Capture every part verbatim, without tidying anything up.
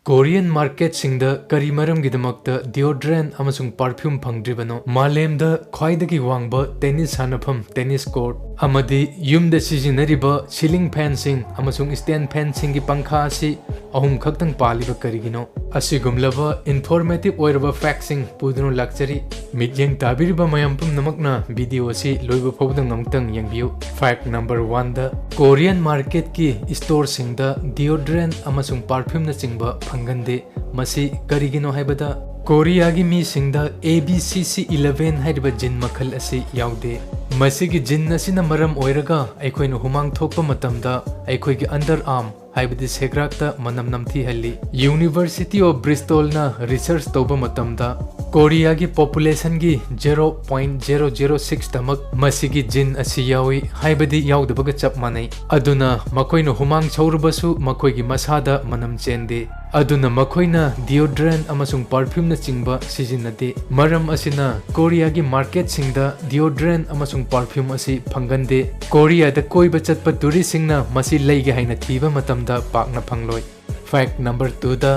Korean ꯃꯥꯔꯀꯦꯠꯁꯤꯡꯗ ꯀꯔꯤ ꯃꯔꯝꯒꯤꯗꯃꯛꯇ deodorant ꯑꯃꯁꯨꯡ perfume ꯐꯪꯗ꯭ꯔꯤꯕꯅꯣ? ꯃꯥꯂꯦꯝꯗ ꯈ꯭ꯋꯥꯏꯗꯒꯤ ꯋꯥꯡꯕ ꯇꯦꯅꯤꯁ ꯁꯥꯟꯅꯐꯝ, tennis court, ꯑꯃꯗꯤ ꯌꯨꯝꯗ ꯁꯤꯖꯤꯟꯅꯔꯤꯕ ceiling fanꯁꯤꯡ ꯑꯃꯁꯨꯡ stand fanꯁꯤꯡꯒꯤ ꯄꯪꯈꯥ ꯑꯁꯤ ꯑꯍꯨꯝ ꯈꯛꯇꯪ ꯄꯥꯜꯂꯤꯕ ꯀꯔꯤꯒꯤꯅꯣ? ꯑꯁꯤꯒꯨꯝꯂꯕ informative ꯑꯣꯏꯔꯕ factꯁꯤꯡ ꯄꯨꯗꯨꯅ ꯂꯥꯛꯆꯔꯤ꯫ ꯃꯤꯠꯌꯦꯡ ꯇꯥꯕꯤꯔꯤꯕ ꯃꯌꯥꯝ ꯄꯨꯝꯅꯃꯛꯅ video ꯑꯁꯤ ꯂꯣꯏꯕ ꯐꯥꯎꯕꯗ ꯑꯃꯨꯛꯇꯪ ꯌꯦꯡꯕꯤꯌꯨ꯫ Fact number oneꯗ, ꯀꯣꯔꯤꯌꯟ ꯃꯥꯔꯀꯦꯠꯀꯤ storeꯁꯤꯡꯗ deodorant ꯑꯃꯁꯨꯡ perfumeꯅꯆꯤꯡꯕ ꯐꯪꯒꯟꯗꯦ꯫ ꯃꯁꯤ ꯀꯔꯤꯒꯤꯅꯣ ꯍꯥꯏꯕꯗ, ꯀꯣꯔꯤꯌꯥꯒꯤ ꯃꯤꯁꯤꯡꯗ A B C C eleven ꯍꯥꯏꯔꯤꯕ gene ꯃꯈꯜ ꯑꯁꯤ ꯌꯥꯎꯗꯦ꯫ ꯃꯁꯤꯒꯤ gene ꯑꯁꯤꯅ ꯃꯔꯝ ꯑꯣꯏꯔꯒ ꯑꯩꯈꯣꯏꯅ ꯍꯨꯃꯥꯡ ꯊꯣꯛꯄ ꯃꯇꯝꯗ ꯑꯩꯈꯣꯏꯒꯤ underarm, ꯍꯥꯏꯕꯗꯤ ꯁꯦꯒ꯭ꯔꯥꯛꯇ ꯃꯅꯝ ꯅꯝꯊꯤꯍꯜꯂꯤ꯫ University of Bristolꯅ research ꯇꯧꯕ ꯃꯇꯝꯗ, ꯀꯣꯔꯤꯌꯥꯒꯤ populationꯒꯤ zero point zero zero six ꯇꯃꯛ ꯃꯁꯤꯒꯤ gene ꯑꯁꯤ ꯌꯥꯎꯏ, ꯍꯥꯏꯕꯗꯤ ꯌꯥꯎꯗꯕꯒ ꯆꯞ ꯃꯥꯟꯅꯩ꯫ ꯑꯗꯨꯅ ꯃꯈꯣꯏꯅ ꯍꯨꯃꯥꯡ ꯁꯧꯔꯕꯁꯨ ꯃꯈꯣꯏꯒꯤ ꯃꯁꯥꯗ ꯃꯅꯝ ꯆꯦꯟꯗꯦ꯫ ꯑꯗꯨꯅ ꯃꯈꯣꯏꯅ deodorant ꯑꯃꯁꯨꯡ perfumeꯅꯆꯤꯡꯕ ꯁꯤꯖꯤꯟꯅꯗꯦ꯫ ꯃꯔꯝ ꯑꯁꯤꯅ ꯀꯣꯔꯤꯌꯥꯒꯤ ꯃꯥꯔꯀꯦꯠꯁꯤꯡꯗ deodorant ꯑꯃꯁꯨꯡ perfume ꯑꯁꯤ ꯐꯪꯒꯟꯗꯦ꯫ ꯀꯣꯔꯤꯌꯥꯗ ꯀꯣꯏꯕ ꯆꯠꯄ touristꯁꯤꯡꯅ ꯃꯁꯤ ꯂꯩꯒꯦ ꯍꯥꯏꯅ ꯊꯤꯕ ꯃꯇꯝꯗ ꯄꯥꯛꯅ ꯐꯪꯂꯣꯏ꯫ Fact number twoꯗ,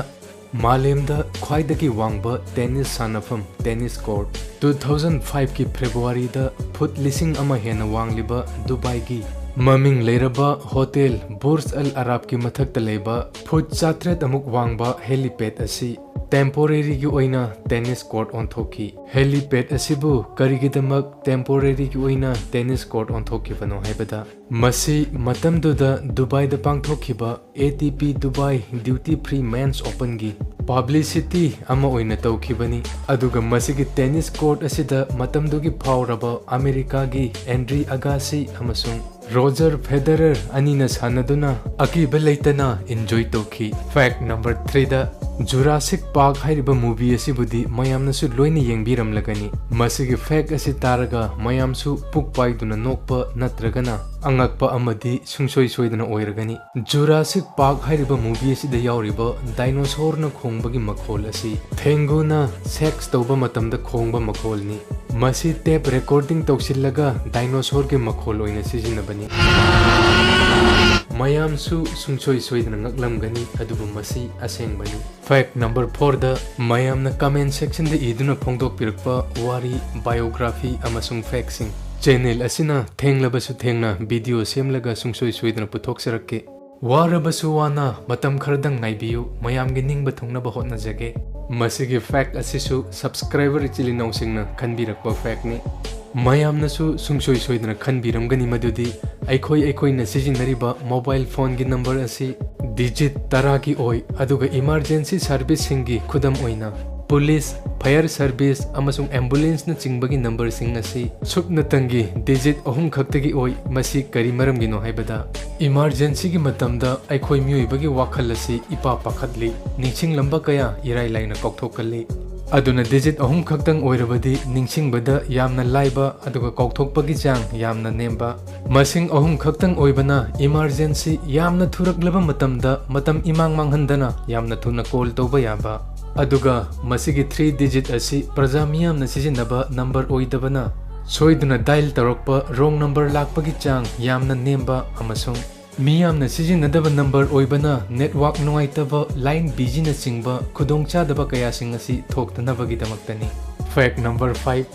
ꯃꯥꯂꯦꯝꯗ ꯈ꯭ꯋꯥꯏꯗꯒꯤ ꯋꯥꯡꯕ ꯇꯦꯅꯤꯁ ꯁꯥꯟꯅꯐꯝ, tennis court꯫ Two thousand fiveꯀꯤ Februaryꯗ foot ꯂꯤꯁꯤꯡ ꯑꯃ ꯍꯦꯟꯅ ꯋꯥꯡꯂꯤꯕ ꯗꯨꯕꯥꯏꯒꯤ ꯃꯃꯤꯡ ꯂꯩꯔꯕ hotel Burj Al Arabꯀꯤ ꯃꯊꯛꯇ ꯂꯩꯕ foot ꯆꯥꯇ꯭ꯔꯦꯠ ꯑꯃꯨꯛ ꯋꯥꯡꯕ helipad ꯑꯁꯤ temporaryꯒꯤ ꯑꯣꯏꯅ tennis court ꯑꯣꯟꯊꯣꯛꯈꯤ꯫ Helipad ꯑꯁꯤꯕꯨ ꯀꯔꯤꯒꯤꯗꯃꯛ temporaryꯒꯤ ꯑꯣꯏꯅ tennis court ꯑꯣꯟꯊꯣꯛꯈꯤꯕꯅꯣ ꯍꯥꯏꯕꯗ, ꯃꯁꯤ ꯃꯇꯝꯗꯨꯗ ꯗꯨꯕꯥꯏꯗ ꯄꯥꯡꯊꯣꯛꯈꯤꯕ A T P Dubai Duty Free Men's Openꯒꯤ publicity ꯑꯃ ꯑꯣꯏꯅ ꯇꯧꯈꯤꯕꯅꯤ꯫ ꯑꯗꯨꯒ ꯃꯁꯤꯒꯤ tennis court ꯑꯁꯤꯗ ꯃꯇꯝꯗꯨꯒꯤ ꯐꯥꯎꯔꯕ ꯑꯃꯦꯔꯤꯀꯥꯒꯤ ꯑꯦꯟꯗ꯭ꯔꯤ ꯑꯒꯥꯁꯤ ꯑꯃꯁꯨꯡ ꯔꯣꯖꯔ ꯐꯦꯗꯔꯔ ꯑꯅꯤꯅ ꯁꯥꯟꯅꯗꯨꯅ ꯑꯀꯤꯕ ꯂꯩꯇꯅ enjoy ꯇꯧꯈꯤ꯫ Fact number threeꯗ, Jurassic Park ꯍꯥꯏꯔꯤꯕ movie ꯑꯁꯤꯕꯨꯗꯤ ꯃꯌꯥꯝꯅꯁꯨ ꯂꯣꯏꯅ ꯌꯦꯡꯕꯤꯔꯝꯂꯒꯅꯤ꯫ ꯃꯁꯤꯒꯤ fact ꯑꯁꯤ ꯇꯥꯔꯒ ꯃꯌꯥꯝꯁꯨ ꯄꯨꯛ ꯄꯥꯏꯗꯨꯅ ꯅꯣꯛꯄ ꯅꯠꯇ꯭ꯔꯒꯅ ꯑꯉꯛꯄ ꯑꯃꯗꯤ ꯁꯨꯡꯁꯣꯏ ꯁꯣꯏꯗꯅ ꯑꯣꯏꯔꯒꯅꯤ꯫ Jurassic Park ꯍꯥꯏꯔꯤꯕ movie ꯑꯁꯤꯗ ꯌꯥꯎꯔꯤꯕ dinosaurꯅ ꯈꯣꯡꯕꯒꯤ ꯃꯈꯣꯜ ꯑꯁꯤ ꯊꯦꯡꯒꯨꯅ sex ꯇꯧꯕ ꯃꯇꯝꯗ ꯈꯣꯡꯕ ꯃꯈꯣꯜꯅꯤ꯫ ꯃꯁꯤ tape recording ꯇꯧꯁꯤꯜꯂꯒ dinosaurꯒꯤ ꯃꯈꯣꯜ ꯑꯣꯏꯅ ꯁꯤꯖꯤꯟꯅꯕꯅꯤ꯫ ꯃꯌꯥꯝꯁꯨ ꯁꯨꯡꯁꯣꯏ ꯁꯣꯏꯗꯅ ꯉꯛꯂꯝꯒꯅꯤ, ꯑꯗꯨꯕꯨ ꯃꯁꯤ ꯑꯁꯦꯡꯕꯅꯤ꯫ Fact number fourꯗ ꯃꯌꯥꯝꯅ comment sectionꯗ ꯏꯗꯨꯅ ꯐꯣꯡꯗꯣꯛꯄꯤꯔꯛꯄ ꯋꯥꯔꯤ, biography ꯑꯃꯁꯨꯡ factꯁꯤꯡ channel ꯑꯁꯤꯅ ꯊꯦꯡꯂꯕꯁꯨ ꯊꯦꯡꯅ video ꯁꯦꯝꯂꯒ ꯁꯨꯡꯁꯣꯏ ꯁꯣꯏꯗꯅ ꯄꯨꯊꯣꯛꯆꯔꯛꯀꯦ꯫ ꯋꯥꯔꯕꯁꯨ ꯋꯥꯅ ꯃꯇꯝ ꯈꯔꯗꯪ ꯉꯥꯏꯕꯤꯌꯨ, ꯃꯌꯥꯝꯒꯤ ꯅꯤꯡꯕ ꯊꯨꯡꯅꯕ ꯍꯣꯠꯅꯖꯒꯦ꯫ ꯃꯁꯤꯒꯤ fact ꯑꯁꯤꯁꯨ subscriber ꯏꯆꯤꯜ ꯏꯅꯥꯎꯁꯤꯡꯅ ꯈꯟꯕꯤꯔꯛꯄ factꯅꯤ꯫ ꯃꯌꯥꯝꯅꯁꯨ ꯁꯨꯡꯁꯣꯏ ꯁꯣꯏꯗꯅ ꯈꯟꯕꯤꯔꯝꯒꯅꯤ ꯃꯗꯨꯗꯤ ꯑꯩꯈꯣꯏ ꯑꯩꯈꯣꯏꯅ ꯁꯤꯖꯤꯟꯅꯔꯤꯕ mobile phoneꯒꯤ number ꯑꯁꯤ digit ꯇꯔꯥꯒꯤ ꯑꯣꯏ, ꯑꯗꯨꯒ emergency serviceꯁꯤꯡꯒꯤ, ꯈꯨꯗꯝ ꯑꯣꯏꯅ police, fire service ꯑꯃꯁꯨꯡ ambulanceꯅꯆꯤꯡꯕꯒꯤ numberꯁꯤꯡ ꯑꯁꯤ ꯁꯨꯞꯅꯇꯪꯒꯤ digit ꯑꯍꯨꯝ ꯈꯛꯇꯒꯤ ꯑꯣꯏ꯫ ꯃꯁꯤ ꯀꯔꯤ ꯃꯔꯝꯒꯤꯅꯣ ꯍꯥꯏꯕꯗ, emergencyꯒꯤ ꯃꯇꯝꯗ ꯑꯩꯈꯣꯏ ꯃꯤꯑꯣꯏꯕꯒꯤ ꯋꯥꯈꯜ ꯑꯁꯤ ꯏꯄꯥ ꯄꯥꯈꯠꯂꯤ, ꯅꯤꯡꯁꯤꯡꯂꯝꯕ ꯀꯌꯥ ꯏꯔꯥꯏ ꯂꯥꯏꯅ ꯀꯥꯎꯊꯣꯛꯀꯜꯂꯤ꯫ ꯑꯗꯨꯅ digit ꯑꯍꯨꯝ ꯈꯛꯇꯪ ꯑꯣꯏꯔꯕꯗꯤ ꯅꯤꯡꯁꯤꯡꯕꯗ ꯌꯥꯝꯅ ꯂꯥꯏꯕ, ꯑꯗꯨꯒ ꯀꯥꯎꯊꯣꯛꯄꯒꯤ ꯆꯥꯡ ꯌꯥꯝꯅ ꯅꯦꯝꯕ꯫ ꯃꯁꯤꯡ ꯑꯍꯨꯝ ꯈꯛꯇꯪ ꯑꯣꯏꯕꯅ emergency ꯌꯥꯝꯅ ꯊꯨꯔꯛꯂꯕ ꯃꯇꯝꯗ ꯃꯇꯝ ꯏꯃꯥꯡ ꯃꯥꯡꯍꯟꯗꯅ ꯌꯥꯝꯅ ꯊꯨꯅ call ꯇꯧꯕ ꯌꯥꯕ꯫ ꯑꯗꯨꯒ ꯃꯁꯤꯒꯤ three digit ꯑꯁꯤ ꯄ꯭ꯔꯖꯥ ꯃꯤꯌꯥꯝꯅ ꯁꯤꯖꯤꯟꯅꯕ number ꯑꯣꯏꯗꯕꯅ ꯁꯣꯏꯗꯨꯅ dial ꯇꯧꯔꯛꯄ wrong number ꯂꯥꯛꯄꯒꯤ ꯆꯥꯡ ꯌꯥꯝꯅ ꯅꯦꯝꯕ, ꯑꯃꯁꯨꯡ ꯃꯤꯌꯥꯝꯅ ꯁꯤꯖꯤꯟꯅꯗꯕ number ꯑꯣꯏꯕꯅ network ꯅꯨꯡꯉꯥꯏꯇꯕ, line busyꯅꯆꯤꯡꯕ ꯈꯨꯗꯣꯡꯆꯥꯗꯕ ꯀꯌꯥꯁꯤꯡ ꯑꯁꯤ ꯊꯣꯛꯇꯅꯕꯒꯤꯗꯃꯛꯇꯅꯤ꯫ Fact number five,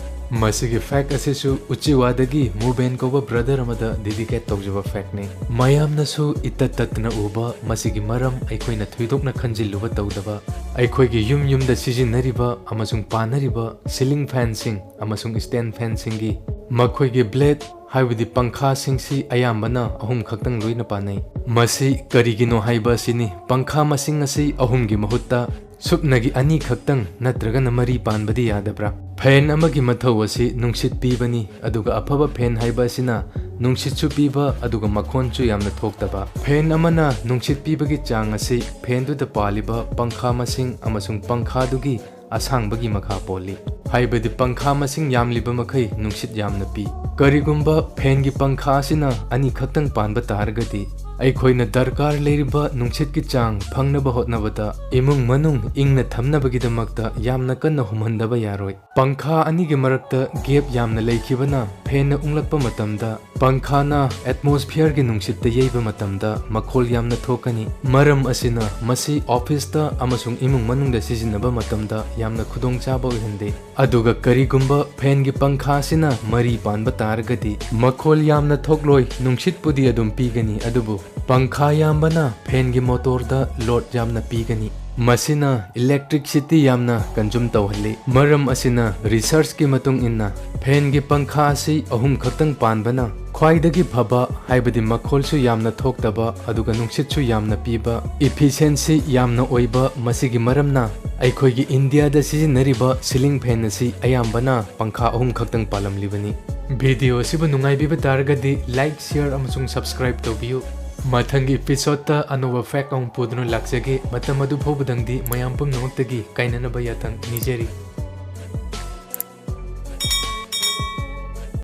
ꯃꯁꯤꯒꯤ fact ꯑꯁꯤꯁꯨ ꯎꯆꯤꯋꯥꯗꯒꯤ ꯃꯨꯕꯦꯟ ꯀꯧꯕ brother ꯑꯃꯗ dedicate ꯇꯧꯖꯕ factꯅꯤ꯫ ꯃꯌꯥꯝꯅꯁꯨ ꯏꯇꯠ ꯇꯠꯇꯅ ꯎꯕ ꯃꯁꯤꯒꯤ ꯃꯔꯝ ꯑꯩꯈꯣꯏꯅ ꯊꯣꯏꯗꯣꯛꯅ ꯈꯟꯖꯤꯜꯂꯨꯕ ꯇꯧꯗꯕ, ꯑꯩꯈꯣꯏꯒꯤ ꯌꯨꯝ ꯌꯨꯝꯗ ꯁꯤꯖꯤꯟꯅꯔꯤꯕ ꯑꯃꯁꯨꯡ ꯄꯥꯟꯅꯔꯤꯕ ceiling fanꯁꯤꯡ ꯑꯃꯁꯨꯡ stand fanꯁꯤꯡꯒꯤ ꯃꯈꯣꯏꯒꯤ blade, ꯍꯥꯏꯕꯗꯤ ꯄꯪꯈꯥꯁꯤꯡꯁꯤ ꯑꯌꯥꯝꯕꯅ ꯑꯍꯨꯝ ꯈꯛꯇꯪ ꯂꯣꯏꯅ ꯄꯥꯟꯅꯩ꯫ ꯃꯁꯤ ꯀꯔꯤꯒꯤꯅꯣ ꯍꯥꯏꯕ ꯑꯁꯤꯅꯤ꯫ ꯄꯪꯈꯥ ꯃꯁꯤꯡ ꯑꯁꯤ ꯑꯍꯨꯝꯒꯤ ꯃꯍꯨꯠꯇ ꯁꯨꯞꯅꯒꯤ ꯑꯅꯤ ꯈꯛꯇꯪ ꯅꯠꯇ꯭ꯔꯒꯅ ꯃꯔꯤ ꯄꯥꯟꯕꯗꯤ ꯌꯥꯗꯕ꯭ꯔꯥ? Fan ꯑꯃꯒꯤ ꯃꯊꯧ ꯑꯁꯤ ꯅꯨꯡꯁꯤꯠ ꯄꯤꯕꯅꯤ, ꯑꯗꯨꯒ ꯑꯐꯕ fan ꯍꯥꯏꯕ ꯑꯁꯤꯅ ꯅꯨꯡꯁꯤꯠꯁꯨ ꯄꯤꯕ ꯑꯗꯨꯒ ꯃꯈꯣꯟꯁꯨ ꯌꯥꯝꯅ ꯊꯣꯛꯇꯕ꯫ Fan ꯑꯃꯅ ꯅꯨꯡꯁꯤꯠ ꯄꯤꯕꯒꯤ ꯆꯥꯡ ꯑꯁꯤ fanꯗꯨꯗ ꯄꯥꯜꯂꯤꯕ ꯄꯪꯈꯥ ꯃꯁꯤꯡ ꯑꯃꯁꯨꯡ ꯄꯪꯈꯥꯗꯨꯒꯤ ꯑꯁꯥꯡꯕꯒꯤ ꯃꯈꯥ ꯄꯣꯜꯂꯤ꯫ ꯍꯥꯏꯕꯗꯤ ꯄꯪꯈꯥ ꯃꯁꯤꯡ ꯌꯥꯝꯂꯤꯕ ꯃꯈꯩ ꯅꯨꯡꯁꯤꯠ ꯌꯥꯝꯅ ꯄꯤ꯫ ꯀꯔꯤꯒꯨꯝꯕ fanꯒꯤ ꯄꯪꯈꯥ ꯑꯁꯤꯅ ꯑꯅꯤ ꯈꯛꯇꯪ ꯄꯥꯟꯕ ꯇꯥꯔꯒꯗꯤ, ꯑꯩꯈꯣꯏꯅ ꯗꯔꯀꯥꯔ ꯂꯩꯔꯤꯕ ꯅꯨꯡꯁꯤꯠꯀꯤ ꯆꯥꯡ ꯐꯪꯅꯕ ꯍꯣꯠꯅꯕꯗ ꯏꯃꯨꯡ ꯃꯅꯨꯡ ꯏꯪꯅ ꯊꯝꯅꯕꯒꯤꯗꯃꯛꯇ ꯌꯥꯝꯅ ꯀꯟꯅ ꯍꯨꯝꯍꯟꯗꯕ ꯌꯥꯔꯣꯏ꯫ ꯄꯪꯈꯥ ꯑꯅꯤꯒꯤ ꯃꯔꯛꯇ gap ꯌꯥꯝꯅ ꯂꯩꯈꯤꯕꯅ ꯐꯦꯟꯅ ꯎꯪꯂꯛꯄ ꯃꯇꯝꯗ ꯄꯪꯈꯥꯅ atmosphereꯒꯤ ꯅꯨꯡꯁꯤꯠꯇ ꯌꯩꯕ ꯃꯇꯝꯗ ꯃꯈꯣꯜ ꯌꯥꯝꯅ ꯊꯣꯛꯀꯅꯤ꯫ ꯃꯔꯝ ꯑꯁꯤꯅ ꯃꯁꯤ officeꯇ ꯑꯃꯁꯨꯡ ꯏꯃꯨꯡ ꯃꯅꯨꯡꯗ ꯁꯤꯖꯤꯟꯅꯕ ꯃꯇꯝꯗ ꯌꯥꯝꯅ ꯈꯨꯗꯣꯡꯆꯥꯕ ꯑꯣꯏꯍꯟꯗꯦ꯫ ꯑꯗꯨꯒ ꯀꯔꯤꯒꯨꯝꯕ ꯐꯦꯟꯒꯤ ꯄꯪꯈꯥ ꯑꯁꯤꯅ ꯃꯔꯤ ꯄꯥꯟꯕ ꯇꯥꯔꯒꯗꯤ ꯃꯈꯣꯜ ꯌꯥꯝꯅ ꯊꯣꯛꯂꯣꯏ, ꯅꯨꯡꯁꯤꯠꯄꯨꯗꯤ ꯑꯗꯨꯝ ꯄꯤꯒꯅꯤ, ꯑꯗꯨꯕꯨ ꯄꯪꯈꯥ ꯌꯥꯝꯕꯅ ꯐꯦꯟꯒꯤ motorꯗ load ꯌꯥꯝꯅ ꯄꯤꯒꯅꯤ꯫ ꯃꯁꯤꯅ electricity ꯌꯥꯝꯅ consume ꯇꯧꯍꯜꯂꯤ꯫ ꯃꯔꯝ ꯑꯁꯤꯅ researchꯀꯤ ꯃꯇꯨꯡ ꯏꯟꯅ ꯐꯦꯟꯒꯤ ꯄꯪꯈꯥ ꯑꯁꯤ ꯑꯍꯨꯝ ꯈꯛꯇꯪ ꯄꯥꯟꯕꯅ ꯈ꯭ꯋꯥꯏꯗꯒꯤ ꯐꯕ, ꯍꯥꯏꯕꯗꯤ ꯃꯈꯣꯜꯁꯨ ꯌꯥꯝꯅ ꯊꯣꯛꯇꯕ ꯑꯗꯨꯒ ꯅꯨꯡꯁꯤꯠꯁꯨ ꯌꯥꯝꯅ ꯄꯤꯕ, efficiency ꯌꯥꯝꯅ ꯑꯣꯏꯕ꯫ ꯃꯁꯤꯒꯤ ꯃꯔꯝꯅ ꯑꯩꯈꯣꯏꯒꯤ ꯏꯟꯗꯤꯌꯥꯗ ꯁꯤꯖꯤꯟꯅꯔꯤꯕ ceiling fan ꯑꯁꯤ ꯑꯌꯥꯝꯕꯅ ꯄꯪꯈꯥ ꯑꯍꯨꯝ ꯈꯛꯇꯪ ꯄꯥꯜꯂꯝꯂꯤꯕꯅꯤ꯫ Video ꯑꯁꯤꯕꯨ ꯅꯨꯡꯉꯥꯏꯕꯤꯕ ꯇꯥꯔꯒꯗꯤ like, share ꯑꯃꯁꯨꯡ subscribe ꯇꯧꯕꯤꯌꯨ꯫ ꯃꯊꯪꯒꯤ episodeꯇ ꯑꯅꯧꯕ fact ꯑꯃ ꯄꯨꯗꯨꯅ ꯂꯥꯛꯆꯒꯦ꯫ ꯃꯇꯝ ꯑꯗꯨ ꯐꯥꯎꯕꯗꯪꯗꯤ ꯃꯌꯥꯝ ꯄꯨꯝꯅꯃꯛꯇꯒꯤ ꯀꯥꯏꯅꯅꯕ ꯌꯥꯊꯪ ꯅꯤꯖꯔꯤ꯫